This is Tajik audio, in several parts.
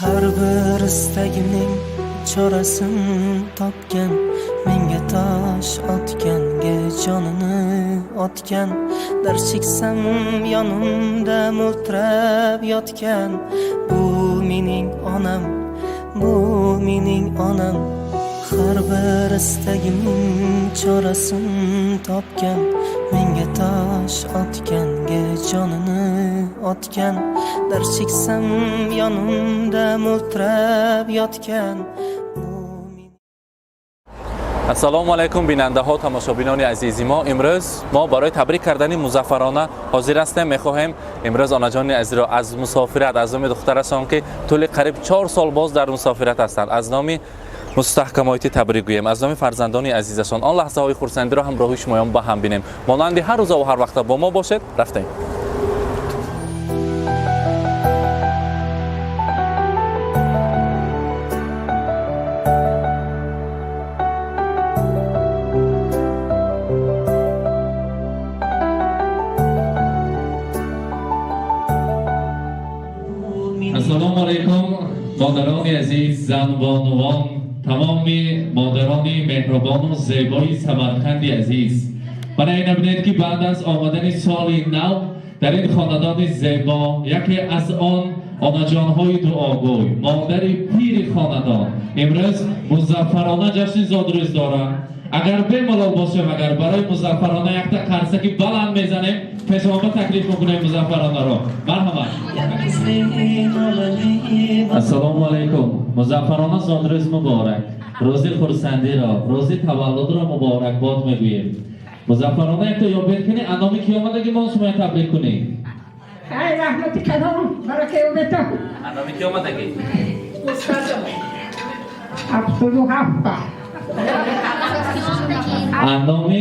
Har bir istagimning chorasin topgan, menga tosh otganga jonini otgan, dard cheksam yonimda mo'ltirab yotgan. Bu mening onam, bu mening onam. Har bir istagimning chorasin topgan, menga tosh otganga jonini otgan, dard cheksam yonimda mo'ltirab yotgan. Bu Ассалому алайкум, бинандаҳо, тамошобинони азизи мо. Имрӯз мо барои табрик кардани Музаффарона ҳозир ҳастем. Мехоҳем имрӯз онаҷони азизро аз мусофират, аз номи духтарашон, ки тӯли қариб 4 сол боз дар мусофират ҳастанд, аз номи Мустаҳкам-АйТи табрик гӯем, аз номи фарзандони азизашон. Он лаҳзаҳои хурсандиро ҳамроҳи шумоён ба ҳам бинем. Монанди ҳар рӯза ва ҳар вақта бо мо бошед. Рафтем. Ассалому алайкум, модарони азиз, занбонувон, тамоми модарони меҳрубону зебои Самарқанди азиз. Мана ина бинед, ки баъд аз омадани соли нав дар ин хонадони зебо яке аз он онаҷонҳои дуогӯй, модари пири хонадон, имрӯз Музаффарона ҷашни зодрӯз доранд. Агар бемалол бошем, агар барои Музаффарона якта қарсаки баланд мезанем, пешомба таклиф мекунем Музаффаронаро. Марҳамат. Ассалому алайкум, Музаффарона, зодрӯз муборак! Рӯзи хурсандиро, рӯзи таваллудро муборакбод мегӯем. Музаффарона, якто ёбед кунӣ, аз номи ки омадаги мо шумо таблик кунӣ? Ай, раҳмати калом, баракаи умедам. Аз номи ки омадаги? 77. Аз номи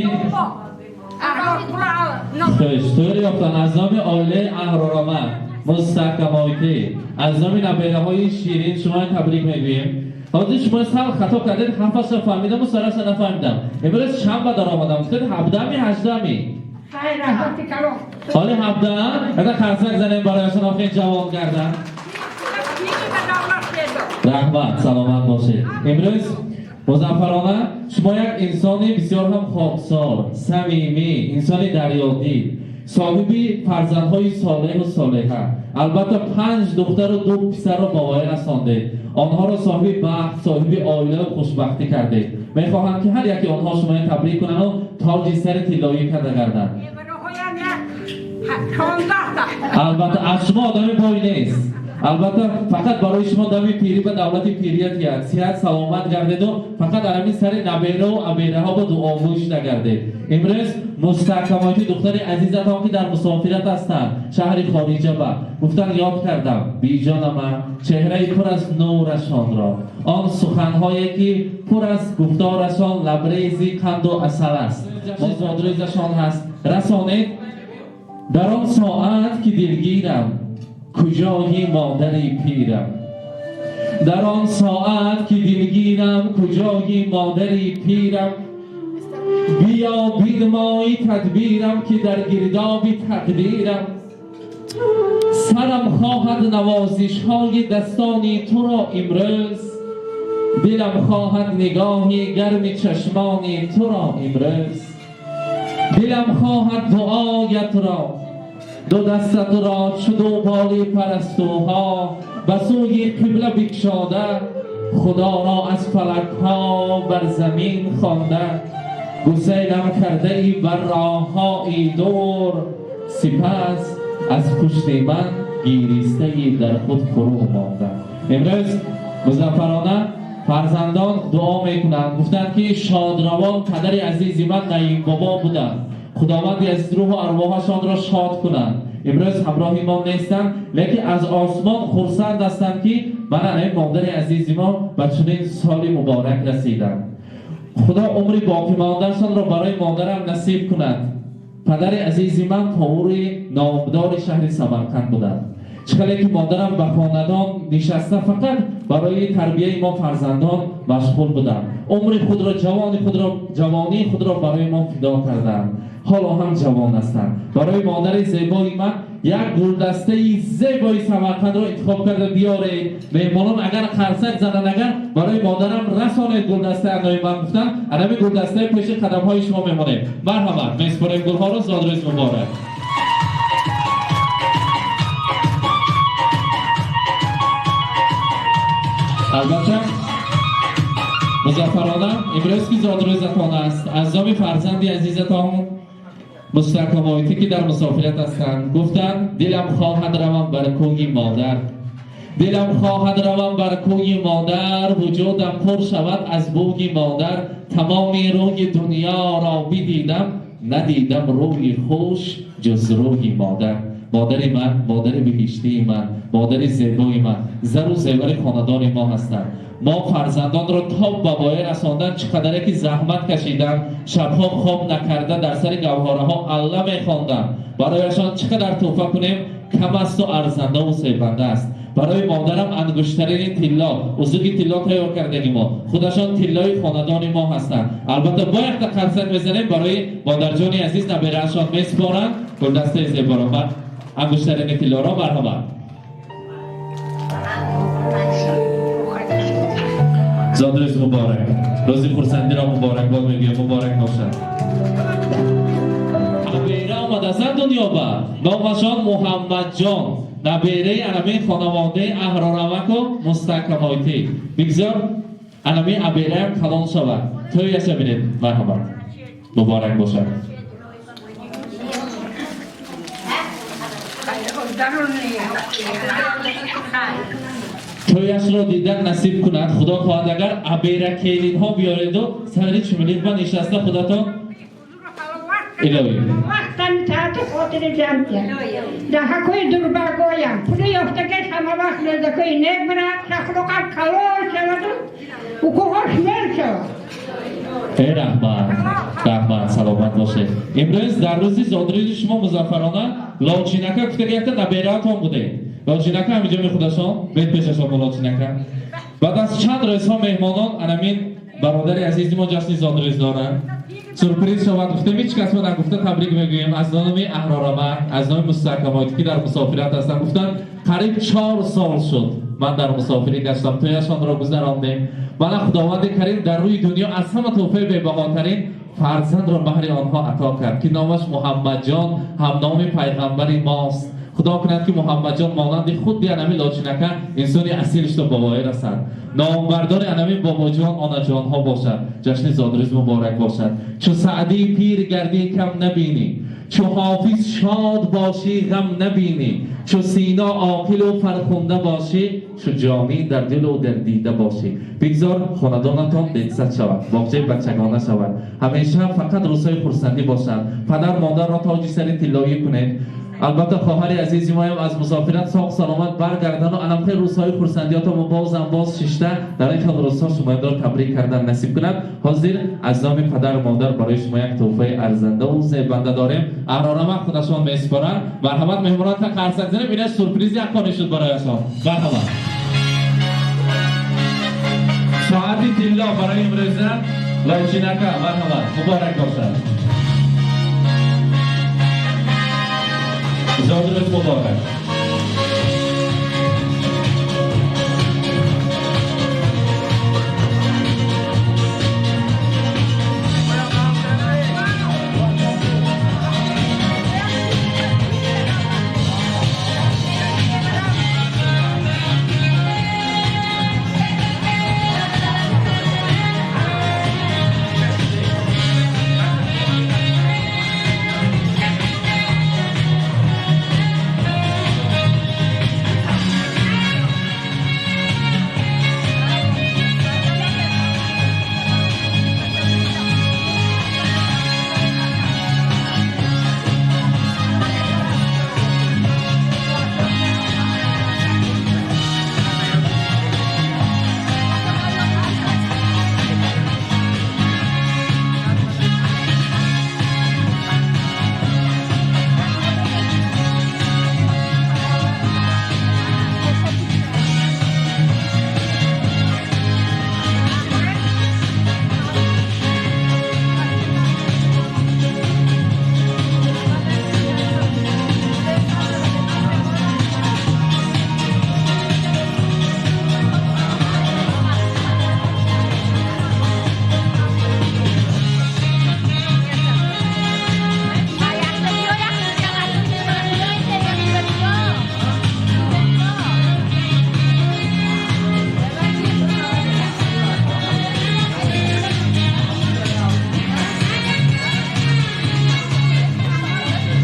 Хуш, тӯр ёфтан, аз номи оилаи Аҳророма Мустаҳкам-АйТи, аз номи набераҳои ширин шумо таблик мегӯем. Ҳозир шумо сал хато кардед, ҳафташа фаҳмидаму сараша нафаҳмидам. Имрӯз чанд ба даромадам? Гуфтед 17-ми, 18-ми? Ай, раҳмати калом. Ҳоли 17. Ада қарсак занем барояшон, охир ҷавон гардан. Раҳмат, саломат бошед. Имрӯз, Музаффарона, шумо як инсони бисёр ҳам хоксор, самимӣ, инсони дарёдил, соҳиби фарзандҳои солеҳу солеҳа, албатта панҷ духтару ду писарро ба воя расондед, онҳоро соҳиби бахт, соҳиби оилаву хушбахтӣ кардед. Мехоҳам, ки ҳар яке онҳо шуморо табрик кунанду тоҷи сари тиллоӣ карда гарданд. Албатта, аз шумо одами бой нест. Албатта, фақат барои шумо дами пирӣ ба давлати пирият як сиҳат, саломат гардеду фақат ҳамин сари набераву абераҳо ба дуогӯш нагардед. Имрӯз Мустаҳкам-АйТи духтари азизатон, ки дар мусофират ҳастанд, шаҳри хориҷа, ба гуфтан ёд кардам, биҷонама, чеҳраи пур аз нурашонро, он суханҳое, ки пур аз гуфторашон лабрези қанду асал аст. Зодрӯзашон ҳаст, расонед. Дар он соат, ки дилгирам, куҷои модари пирам? Дар он соат, ки дилгирам, куҷои модари пирам? Биё бинмои тадбирам, ки дар гирдоби тақдирам. Сарам хоҳад навозишҳои дастони туро имрӯз, дилам хоҳад нигоҳи гарми чашмони туро имрӯз, дилам хоҳад дуоятро, ду дастатро чу ду боли парастуҳо ба сӯи қибла бикшода, Худоро аз фалакҳо бар замин хонда. Гуселам кардаи бар роҳҳои дур, сипас аз пушти ман гиристаи дар худ фурӯ монда. Имрӯз, Музаффарона, фарзандон дуо мекунанд. Гуфтанд, ки шодравон падари азизи ман Наим бобо буданд. Худованди азиз рӯҳу арвоҳашонро шод кунанд. Имрӯз ҳамроҳи мо нестанд, лекин аз осмон хурсанд ҳастанд, ки мана ин модари азизи мо ба чунин соли муборак расиданд. Худо умри боқимондаашонро барои модарам насиб кунад. Падари азизи ман повари номдори шаҳри Самарқанд буданд. Чӣ хеле ки модарам ба хонадон нишаста, фақат барои тарбияи мо фарзандон машғул буданд, умри худро, ҷавони худро, ҷавонии худро барои мо фидо карданд, ҳоло ҳам ҷавон ҳастанд. Барои модари зебои ман Як гулдастаи зебои Самарқандро интихоб карда биёред. Меҳмонон агар қарсак зананд, агар барои модарам расонед гулдастаи анои ман гуфтанд, анами гулдастаи пеши қадамҳои шумо мемонем. Марҳамат, месупорем гулҳоро. Зодрӯз муборак! Албатта, Музаффарона, имрӯз ки зодрӯзатон аст, аз номи фарзанди азизатон Мустаҳкамоитӣ, ки дар мусофират ҳастанд, гуфтанд: «Дилам хоҳад равам бар кӯи модар, дилам хоҳад равам бар кӯи модар, вуҷудам пур шавад аз бӯи модар. Тамоми рӯи дунёро бидидам, надидам рӯи хуш ҷуз рӯи модар. Модари ман, модари биҳиштии ман, модари зебои ман, зару зевари хонадони мо ҳастанд. Мо фарзандонро то ба воя расондан чӣ қадаре ки заҳмат кашиданд, шабҳо хоб накарда дар сари гаҳвораҳо алла мехонданд. Барояшон чӣ қадар тӯҳфа кунем, кам асту арзандаву зебанда аст. Барои модарам ангуштарини тилло, узуки тилло тайёр кардаги мо, худашон тиллои хонадони мо ҳастанд. Албатта, бо якта қарсак мезанем барои модарҷони азиз. Набераашон месупоранд гулдастаи зеборо, ангуштарини тиллоро. Марҳамат, зодрӯз муборак! Рӯзи хурсандиро муборакбод мегӯям, муборак бошад. Набера омадасан дунёба, номашон Муҳаммадҷон, набераи анамин хонаводаи Аҳрораваку Мустаҳкамойтӣ. Бигзор анамин абераям калон шавад, тӯяша бинед. Марҳамат, муборак бошад!» Тӯяшро дидан насиб кунад, Худо хоҳад агар, абера келинҳо биёреду сари чумилиқба нишаста худатон илоҳӣ. Вақтан таати хотири ҷамъ даҳакои дурбагоям пули ёфтагаш ҳама вақт лезакои нек бирад, шахлоқам калон шаваду ҳуқуқош мел шавад. Э, раҳмат, раҳмат, саломат бошед. Имрӯз дар рӯзи зодрӯзи шумо, Музаффарона, Лочинака гуфтаги якта набераатон буде. Лочинака ҳамиҷо мехудашон бед пешашон. Лочинака баъд аз чанд рӯзҳо меҳмонон, анамин бародари азизи мо ҷашни зодрӯз доранд. Сюрприз шавад гуфтем, ҳеҷ кас мо нагуфта табрик мегӯем аз номи Аҳрорама, аз номи Мустаҳкамоит, ки дар мусофират ҳастанд. Гуфтанд: «Қариб 4 сол шуд, ман дар мусофирӣ гаштам, тӯяшонро гузарондем. Мана Худованди Карим дар рӯи дунё аз ҳама тӯҳфаи бебаҳотарин фарзандро баҳри онҳо ато кард, ки номаш Муҳаммадҷон, ҳамноми пайғамбари мост. Худо кунад, ки Муҳаммадҷон монанди худи анами Лочинака инсони асил шуда ба воя расад, номбардори анами бобоҷон, онаҷонҳо бошад. Ҷашни зодрӯз муборак бошад! Чу Саъдии пир гардӣ, кам набинӣ, чу Ҳофиз шод бошӣ, ғам набинӣ, чу Сино оқилу фархунда бошӣ, чу Ҷомӣ дар дилу дар дида бошӣ. Бигзор хонадонатон детсад шавад, боғчаи бачагона шавад, ҳамеша фақат рӯзҳои хурсандӣ бошанд. Падар модарро тоҷи сари тиллоӣ кунед. Албатта, хоҳари азизи моям аз мусофират соғ саломат баргардану анамхел рӯзҳои хурсандиётамо бозам боз шишта дар ин хел рӯзҳо шуморо табрик кардан насиб кунад. Ҳозир аз номи падару модар барои шумо як тӯҳфаи арзандаву зебанда дорем, Аҳрорама худашон месупоранд. Марҳамат, меҳмонон, та қарсак занем. Ина сюрпризи якконӣ шуд барояшон. Марҳамат, соати тилло барои имрӯза Лочинака. Марҳамат, муборак бошад, зодрӯз муборак!»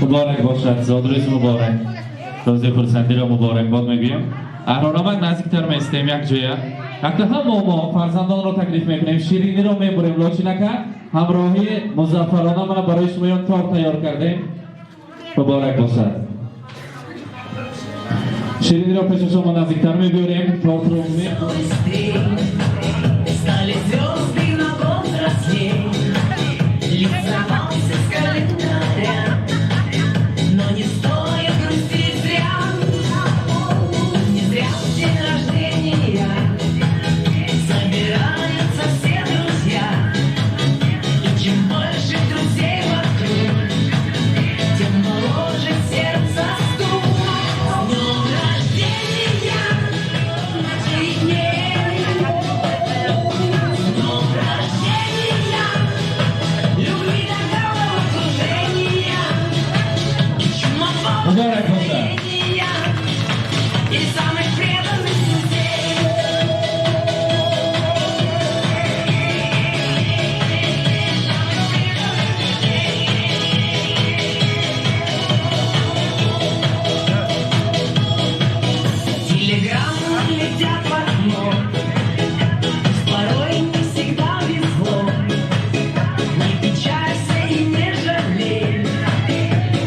Муборак бошад, зодрӯз муборак, рӯзи хурсандиро муборакбод мегӯем. Аҳроромад наздиктар меистем якҷоя. Ҳатто ҳамо мо фарзандонро таклиф мекунем, шириниро мебурем. Лочинака ҳамроҳи Музаффарона мана барои шумоён торт тайёр кардем. Муборак бошад. Шириниро пеши шумо наздиктар мебиёрем, тортро. Стали звезды на год росли, лист сорвался с календаря, но не стоит грустить зря, не зря в день рождения собираются все друзья, и чем больше друзей вокруг, тем моложе сердце стук. С днем рождения, дней! С днем рождения, любви до головокружения и чумового Муборак бошад. настроения, и самых преданных друзей. Телеграммы летят в окно, порой не всегда везло. Не печалься и не жалей,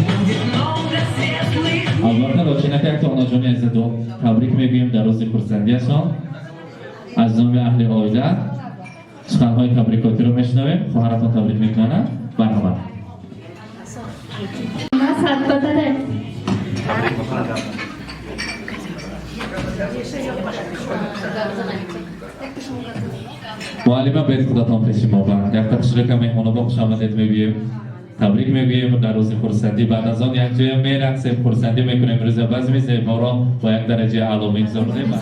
будет много светлых дней. Албатта, Лочинака, якто онаҷони азизадо табрик мегӯем дар рӯзи хурсандиашон аз номи аҳли оила. Суханҳои табрикотиро мешунавем, хоҳаратон табрик мекунанд. Марҳамат. Масад бадаре. Муаллима, бед худатон пеши мо ба якта хушрака меҳмоно бо хушомадед мегӯем, табрик мегӯем дар рӯзи хурсандӣ. Баъд аз он якҷоя мерақсем, хурсандӣ мекунем, рӯза базми зеборо бо як дараҷаи аъло мегузаронем.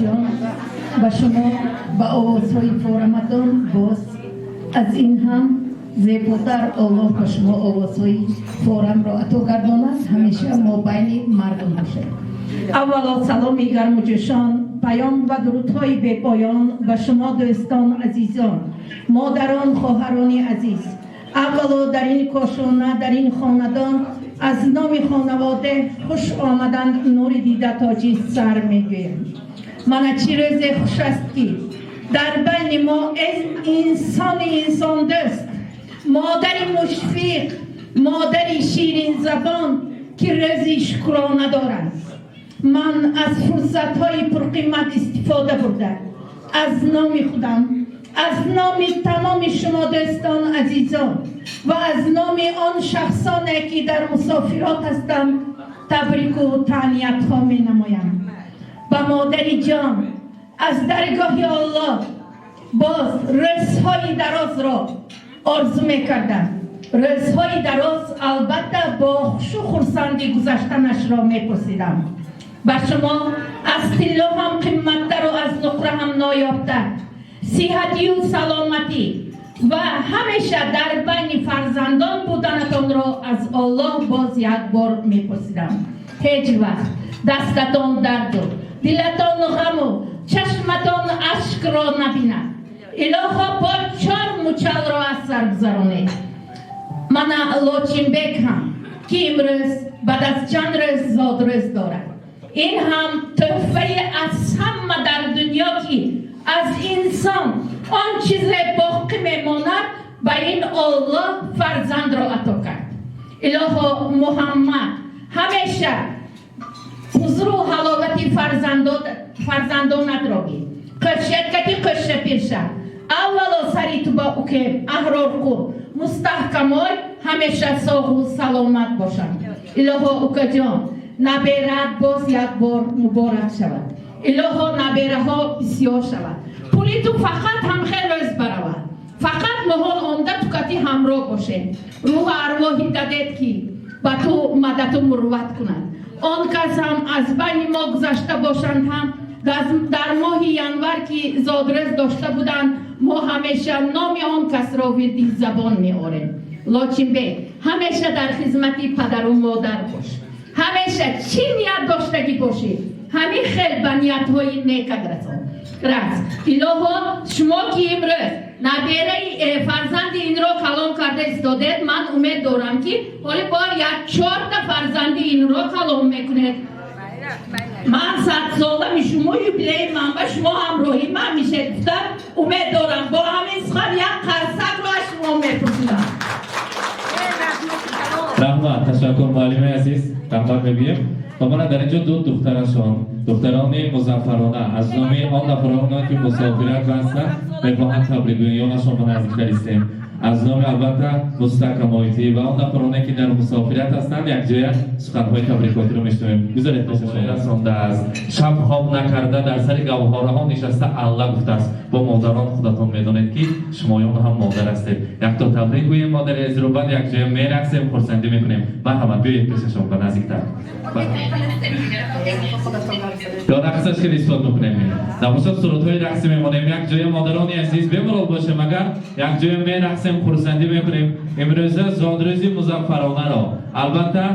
Ба шумо ба овозҳои фораматон боз аз ин ҳам зеботар Оллоҳ ба шумо овозҳои форамро ато гардонад, ҳамеша мо байни мардум бошед. Аввало саломи гарму ҷӯшон, паём ва дурудҳои бепоён ба шумо, дӯстон, азизон, модарон, хоҳарони азиз. Аввало дар ин кошона, дар ин хонадон аз номи хонавода хуш омаданд, нури дида, тоҷи сар мегӯям. Мана чӣ рӯзе хуш аст, ки дар байни мо инсони инсондӯст, модари мушфиқ, модари ширинзабон, ки рӯзи шукрона доранд. Ман аз фурсатҳои пурқимат истифода бурда, аз номи худам, аз номи тамоми шумо, дӯстон, азизон, ва аз номи он шахсоне, ки дар мусофирот ҳастанд, табрику таҳниятҳо менамоям ба модари ҷон. Аз даргоҳи Оллоҳ боз рӯзҳои дарозро орзу мекардам, рӯзҳои дароз, албатта, бо хушу хурсандӣ гузаштанашро мепурсидам. Ба шумо аз тилло ҳам қимматтару аз нуқра ҳам ноёбтар сиҳатию саломатӣ ва ҳамеша дар байни фарзандон буданатонро аз Оллоҳ боз як бор мепурсидам. Ҳеҷ вақт дастатон дарду, дилатон ғаму, чашматон ашкро набинад. Илоҳо, бо чор мучалро аз сар гузаронед. Мана Лочинбек ҳам, ки имрӯз баъд аз чанд рӯз зодрӯз дорад, ин ҳам тӯҳфаи аз ҳама дар дунё, ки аз инсон он чизе боқӣ мемонад, ба ин Оллоҳ фарзандро ато кард. Илоҳо, Муҳаммад, ҳамеша ҳузуру ҳаловати фарзандонатро би қӯшакати қӯша пирша. Аввало сари ту ба укем Аҳрорқур мустаҳкамой, ҳамеша соғу саломат бошанд. Илоҳо, укаҷон, наберат боз як бор муборак шавад. Илоҳо, набераҳо бисёр шавад, пули ту фақат ҳамхел рӯз баравад, фақат моҳон омда тукати ҳамроҳ бошем. Рӯҳу арвоҳи дадет, ки ба ту мададу мурувват кунад, он кас ҳам аз байни мо гузашта бошанд ҳам, дар моҳи январ ки зодрӯз дошта буданд, мо ҳамеша номи он касро вирди забон меорем. Лочинбек, ҳамеша дар хизмати падару модар бош. Ҳамеша чӣ ният доштагӣ бошӣ, ҳамин хел ба ниятҳои некат расон, рас. Илоҳо, шумо ки имрӯз Набераи фарзанди инро калон карда истодед. Ман умед дорам, ки ҳоли бо як чорта фарзанди инро калон мекунед. Ман 100 солами шумо, юбилеи ман ба шумо ҳамроҳӣ ман мешед гуфта умед дорам. Бо ҳамин сухан як қарсакро аз шумо мепурсидам. Раҳмат, ташаккур, муаллимаи азиз, раҳмат мегӯем. Ва мана дар инҷо ду духтарашон, духтарони Музаффарона, аз номи он нафароне, ки мусофират ҳастанд, мехоҳанд табрикгӯёнашон ба наздиктар истем. Аз номи, албатта, Мустаҳкамоитӣ ва он нафароне, ки дар мусофират ҳастанд, якҷоя суханҳои табрикотиро мешунавем. Гузаред пешашон. Расондааст, шаб хоб накарда, дар сари гаҳвораҳо нишаста алла гуфтааст. Бо модарон худатон медонед, ки шумоён ҳам модар ҳастед. Якто табрик гӯем модари азизро, баъд якҷоя мерақсем, хурсандӣ мекунем. Марҳамат, биёед пешашон ба наздиктар. Ё рақсаш ки исбот мекунем, набошад, сурудҳои рақсӣ мемонем якҷоя. Модарони азиз, бемалол бошем, агар якҷоя мерақсем, хурсандӣ мекунем. Имрӯза зодрӯзи Музаффаронаро, албатта,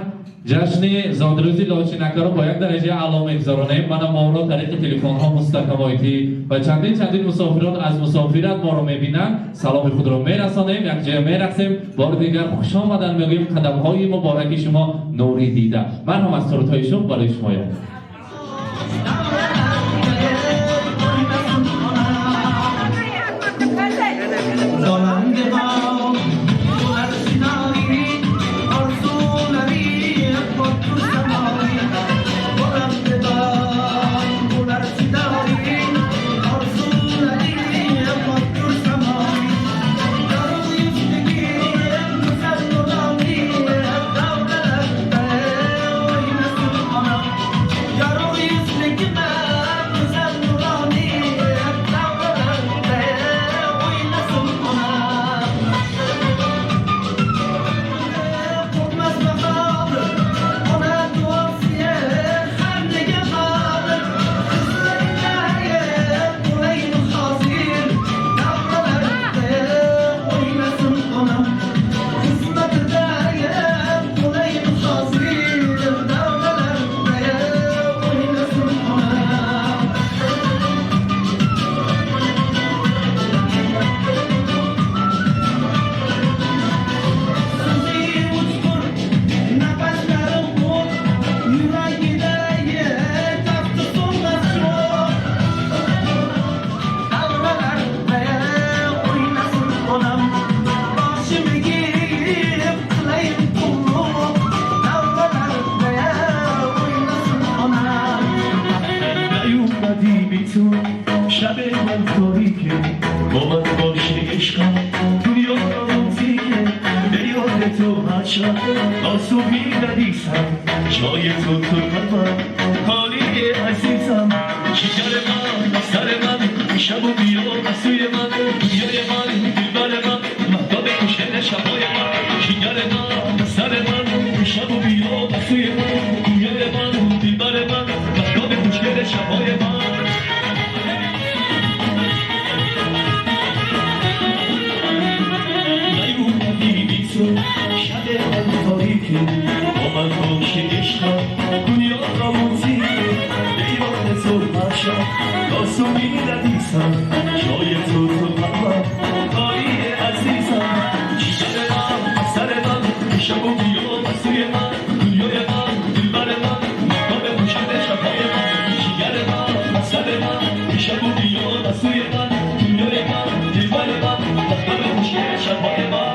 ҷашни зодрӯзи Лочинакаро бо як дараҷаи аъло мегузаронем. Мана моро тариқи телефонҳо Мустаҳкамоитӣ ва чандин чандин мусофирон аз мусофират моро мебинанд. Саломи худро мерасонем, якҷоя мерақсем. Бори дигар хушомадан мегӯем, қадамҳои мубораки шумо нури дида. Марҳам, аз сурудҳои шумо барои шумоён. Dolandı bağ, dolar sinari, arzuları korktur samari. Dolandı bağ, dolar sinari, arzuları korktur samari. Yarın yüzdeki güzel nurani, davralarda oynasın anam. Yarın yüzdeki güzel nurani, davralarda oynasın anam. Korkmaz bakalım, ona duası hamdege kalır. Kızlarına olayım hazır, davralarda oynasın anam. Kızlarına olayım hazır, davralarda oynasın anam. So'zi uchqur, nafaslarim o't, yuragidagi tafti so'nmas yo'q. Davralarda o'ynasin onam, boshim egib qilayin qulluq. Davralarda o'ynasin onam. نیومدی بی تو شب من تاریکه، با من باشه عشقم دنیا روزیکه. به یاد تو هر شب آسو می‌نویسم، جای تو تو قلبم خالی عزیزم. جگر من، سر من، شب و بیا سوی من، دنیای من، دلبر من، مهتاب خوشگل شبای من. جگر من، سر من، شب و بیا سوی من، دنیای من، دلبر من، مهتاب خوشگل شبای من. نیومدی بی تو شب من تاریکه، با من باشه عشقم دنیا راموزیه. به یاد تو هر شب آسو می‌نویسم، جای تو تو قلبم خالی عزیزم. جگر من، سر من، شب و بیا سوی من، دنیای من، دلبر من، مهتاب خوشگل شبهای من. جگر من، سر من، شب و بیا سوی من، دنیای من، دلبر من، مهتاب خوشگل شبهای من.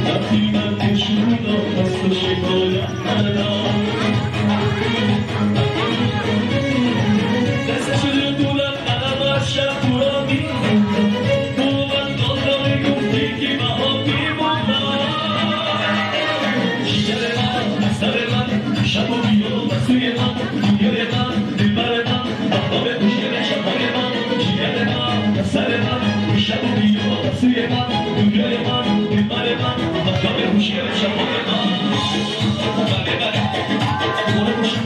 وقتی من کشودم از تو شکایت ندارم، دست شده دولت قدم از شب تو را می‌خوندم. تو من دادم گفتی که بها میمونم. جگر من، سر من، شب و بیا سوی من، دنیای من، دلبر من، مهتاب خوشگل شبهای من. جگر من، سر من، شب و بیا سوی من، دنیای من، دلبر من، مهتاب خوشگل شبهای من. بله بله، دوباره باشه.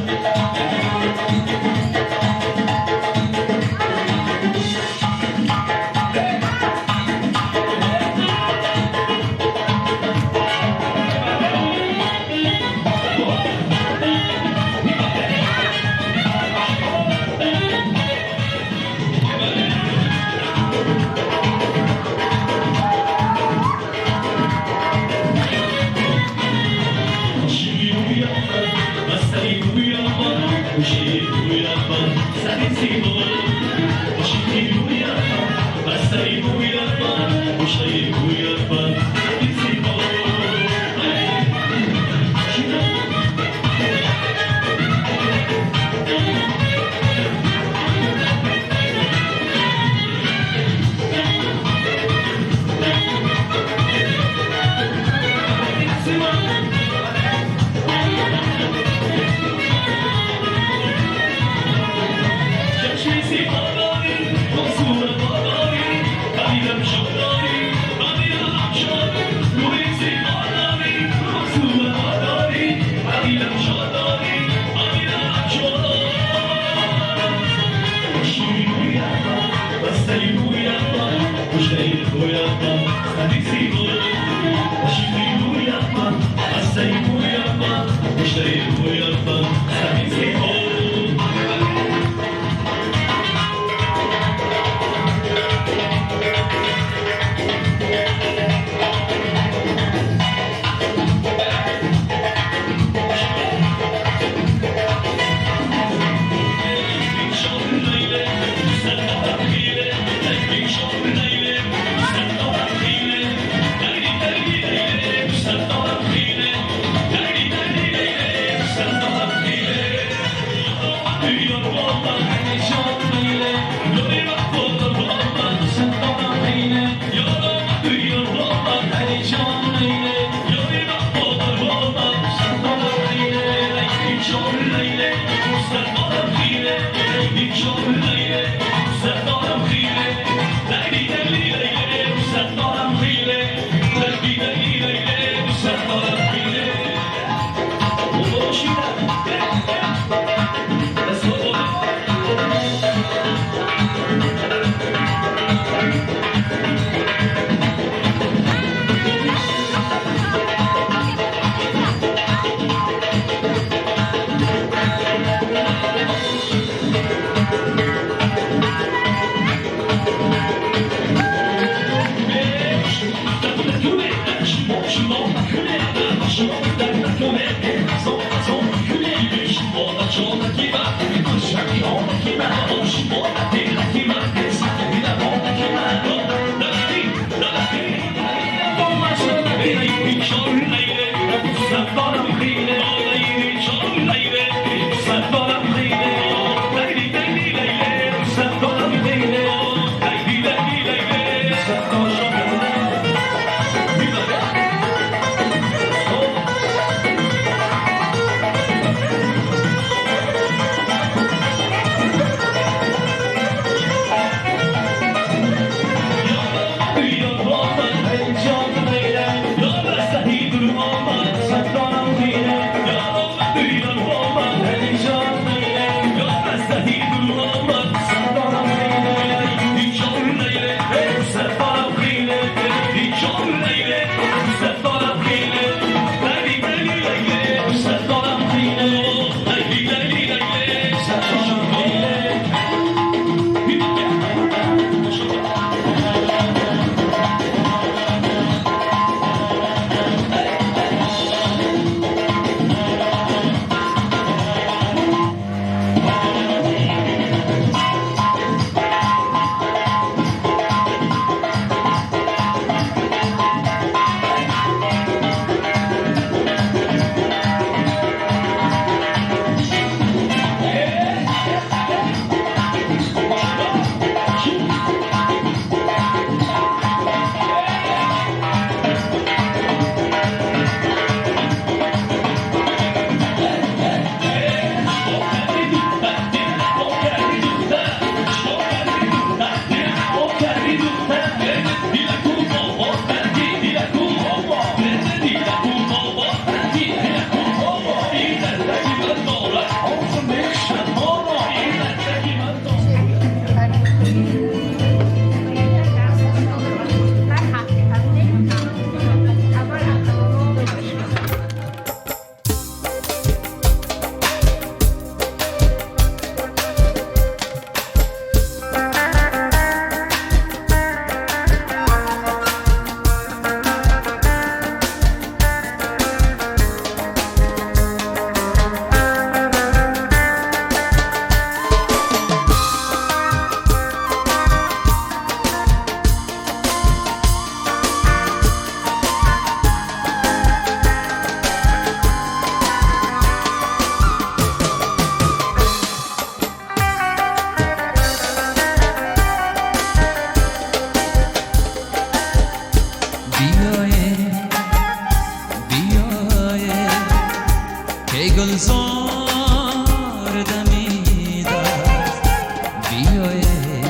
بیایه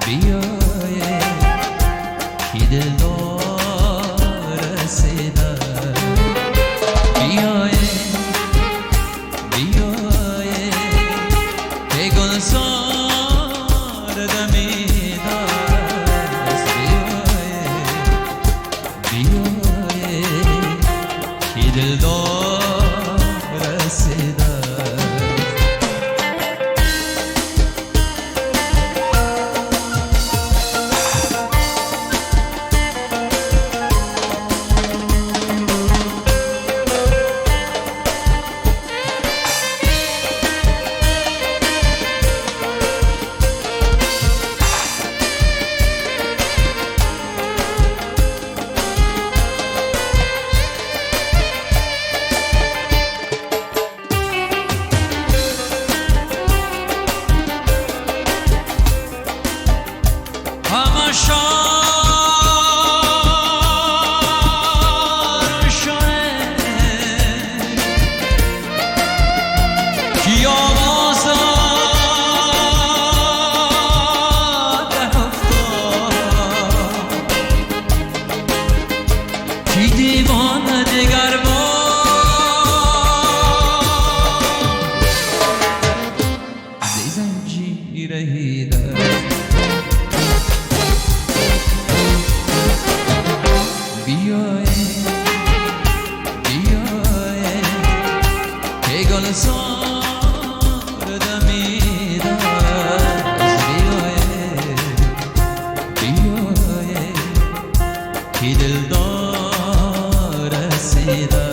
بیایه Ки дилдор расида.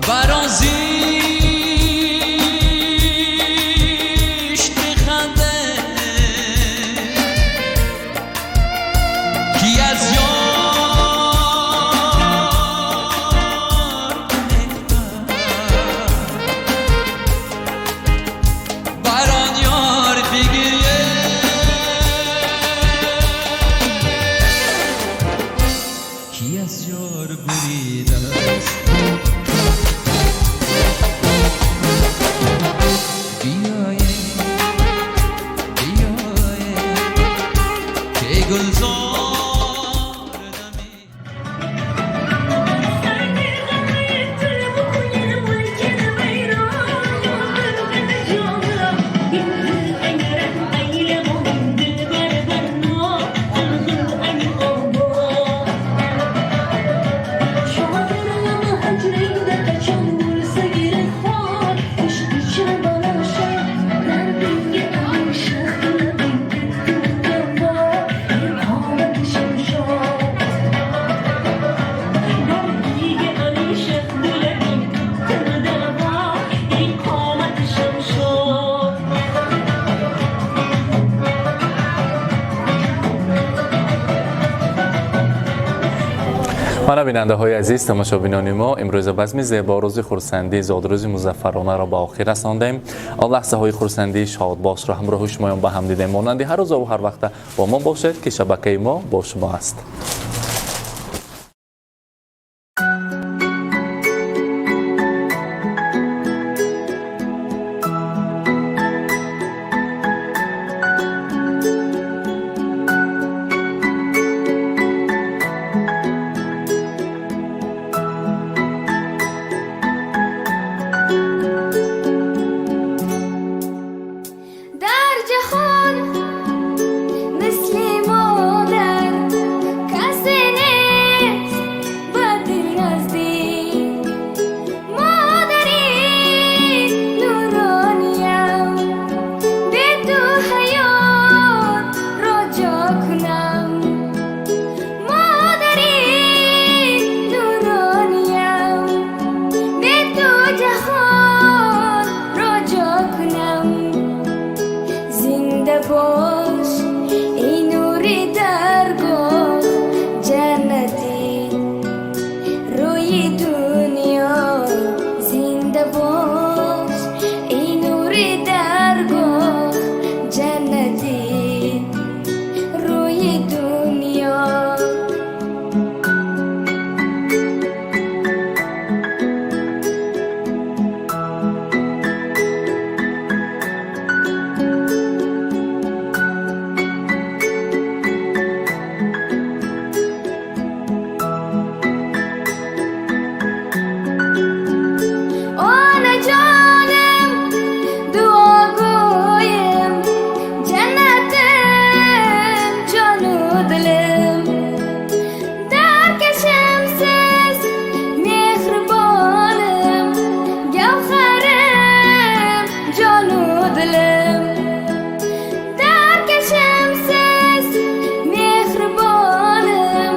Бар он зишт биханде, ки аз ёр гурехта, бар он ёр бигирье, ки аз ёр буридааст. Биёед, биёед, ки гулзор дамид. Мана, бинандаҳои азиз, тамошобинони мо, имрӯза базми зебо, рӯзи хурсандӣ, зодрӯзи Музаффаронаро ба охир расондем. Он лаҳзаҳои хурсандии шодбошро ҳамроҳи шумоён ба ҳам дидем. Монанди ҳар рӯзаву ҳар вақта бо мо бошед, ки шабакаи мо бо шумо аст. Дар ҷаҳон мисли модар касе нест ба дил наздик. Модари нурониям, бе ту ҳаётро ҷо кунам. Модари нурониям, бе ту ҷаҳонро ҷо кунам. Зинда бош, эй нури даргоҳ, ҷаннати рӯи дунё. Зинда бош, эй нури даргоҳ, ҷаннати рӯи дунё. Onajonim, duogo'yim, jannatim, jonu dilim. Darkashimsiz, mehribonim, gavharim, jonu dilim. Darkashimsiz, mehribonim,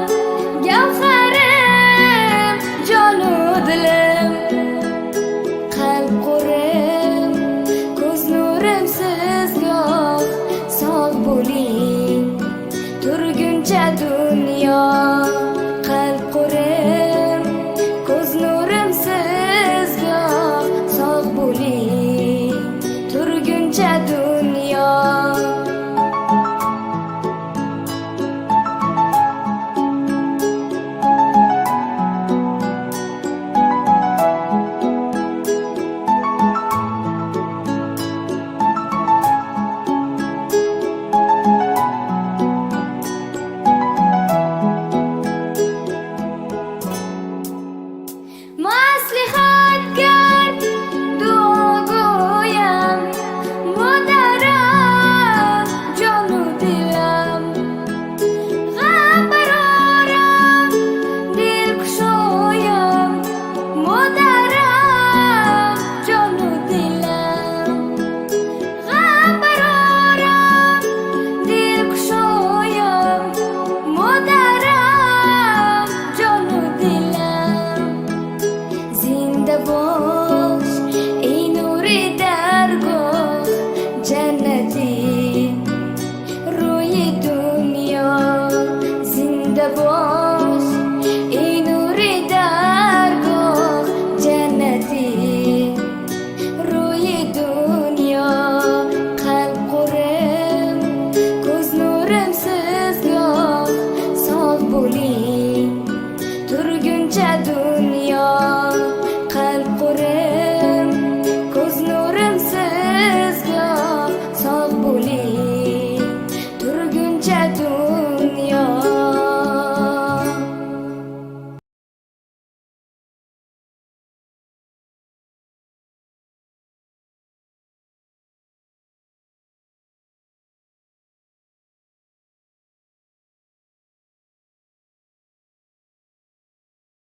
gavharim, jonu dilim. Qalb qo'rim, ko'z nurim sizgoh, sog' bo'ling turguncha dunyo. Qalb qo'rim, ko'z nurim sizgoh, sog' bo'ling turguncha dunyo. Gayretim.